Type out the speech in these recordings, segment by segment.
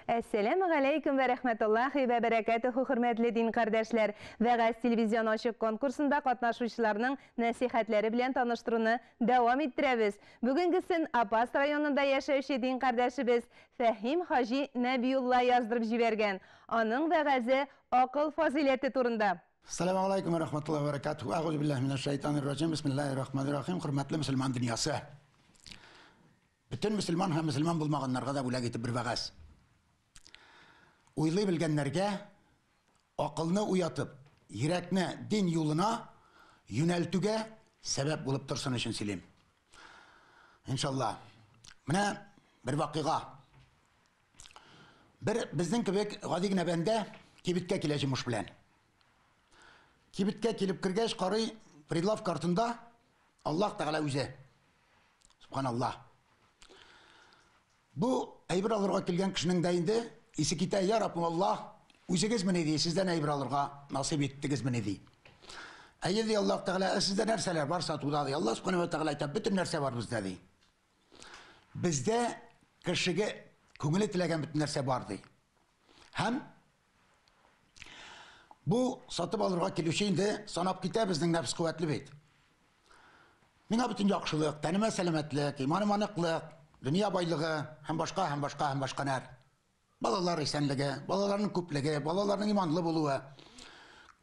Әссәләмү галәйкүм вә рәхмәтуллаһи вә бәрәкәтүһү, хөрмәтле дин кардәшләр! Вәгазь телевизион ачык конкурсында катнашучыларның нәсыйхәтләре белән таныштыруны дәвам иттерәбез. Бүгенгесен Апас районында яшәүче дин кардәшебез Фәһим хаҗи Нәбиулла яздырып җибәргән. Аның вәгазе акыл фазыйләте турында. Әссәләмү галәйкүм вә рәхмәтуллаһи вә бәрәкәтүһү. Әгъүзу биллаһи минәш шәйтанир раҗим. Бисмиллаһир рахманир рахим. Хөрмәтле мөселман дөньясы! Бөтен мөселман һәм мөселман булмаганнарга да бүләк итеп бер вәгазь. Уйлый белгәннәргә акылны уятып, йөрәкне дин юлына юнәлтүгә сәбәп булып торсын өчен сөйлим. Иншалла. Менә бер вакыйга. Бер безнең кебек гади генә бәндә кибеткә килә җомыш белән. Кибеткә килеп кергәч, карый, прилавка артында Аллаһ Тәгалә үзе. Субханаллаһ. Бу әйбер алырга килгән кешенең дә инде исе китә, я Раббым Аллаһ, үзегезмени ди, сездән әйбер алырга насыйп иттегезмени ди. Әйе ди Аллаһ Тәгалә, ә сездә нәрсәләр бар сатуда ди. Аллаһ Субханаһу ва Тәгалә әйтә, бөтен нәрсә бар бездә ди. Бездә кешегә күңеле теләгән бөтен нәрсә бар ди. Һәм Бу сатып алырга килүче инде санап китә, безнең нәфс куәтле бит. Миңа бөтен яхшылык, тәнемә сәламәтлек, иманыма ныклык, дөнья байлыгы һәм башка һәм башка һәм башка нәр. Балалар исәнлеге, балаларның күплеге, балаларның иманлы булуы.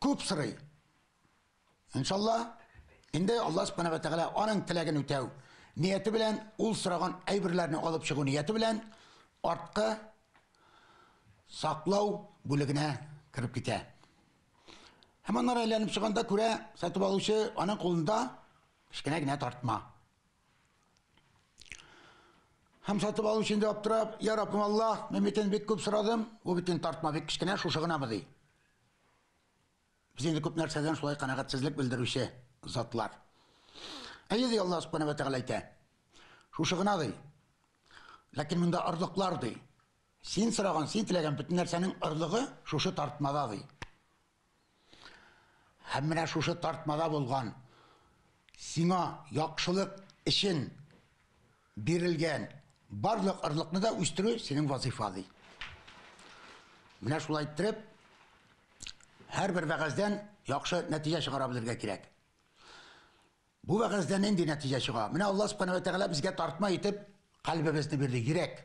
Күп сорый. Иншалла, инде Алла Субхана ва Тәгалә аның теләген үтәү нияте белән, ул сораган әйберләрне алып чыгу нияте белән арткы саклау бүлегенә кереп китә. Һәм аннары әйләнеп чыганда күрә, сатып алучы аның кулында кечкенә генә тартма. Һәм сатып алучы инде аптырап, Я Раббым Аллаһ, мин бит инде бик күп сорадым, бу бит инде тартма бик кечкенә, шушы гынамы ди. Без инде күп нәрсәдән шулай канәгатьсезлек белдерүче затлар. Әйе, ди Аллаһ Субхана ва Тәгалә әйтә. Шушы гына ди. Ләкин монда орлыклар ди. Син сораган, син теләгән бөтен нәрсәнең орлыгы шушы тартмада ди. Һәм менә шушы тартмада булган сиңа яхшылык өчен бирелгән барлык орлыкны да үстерү синең вазифа ди. Менә шулай иттереп, һәрбер вәгазьдән яхшы нәтиҗә чыгара белергә кирәк. Бу вәгазьдән нинди нәтиҗә чыга? Менә Алла Субхана ва Тәгалә безгә тартма итеп кальбебезне бирде, йөрәк.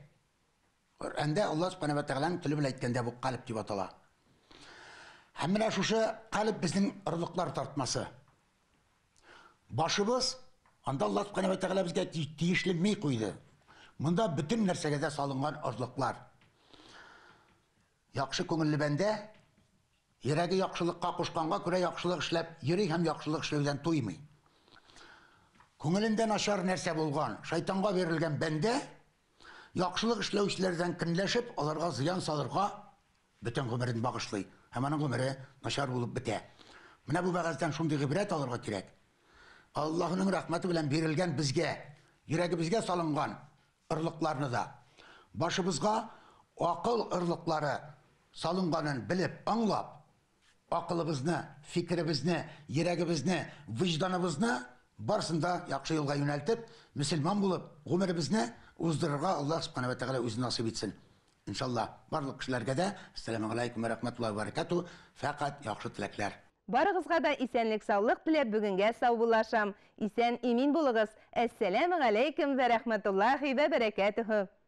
Коръәндә Алла Субхана ва Тәгаләнең теле белән әйткәндә бу кальб дип атала. Һәм менә шушы кальб безнең орлыклар тартмасы. Башыбыз, анда Алла Субхана ва Тәгалә безгә тиешле ми куйды. Монда бөтен нәрсәгә дә салынган орлыклар. Яхшы күңелле бәндә йөрәге яхшылыкка кушканга күрә яхшылык эшләп йөри һәм яхшылык эшләүдән туймый. Күңелендә начар нәрсә булган, шайтанга бирелгән бәндә яхшылык эшләүчеләрдән көнләшеп, аларга зыян салырга бөтен гомерен багышлый һәм аның гомере начар булып бетә. Менә бу вәгазьдән шундый гыйбрәт алырга кирәк. Аллаһының рәхмәте белән бирелгән безгә, йөрәгебезгә салынган орлыкларны да, башыбызга акыл орлыклары салынганын белеп, аңлап, акылыбызны, фикеребезне, йөрәгебезне, вөҗданыбызны барысын да яхшы юлга юнәлтеп, мөселман булып, гомеребезне уздырырга Аллаһ Субхана ва Тәгалә үзе насыйп итсен. Иншалла, барлык кешеләргә дә Әссәламегаләйкүм вә рәхмәтуллаһи вә бәрәкәтүһ, фәкать яхшы теләкләр. Барыгызга да исәнлек-саулык теләп бүгенгә саубуллашам. Исән-имин булыгыз. Әссәламегаләйкүм вә рәхмәтуллаһи вә бәрәкәтүһү.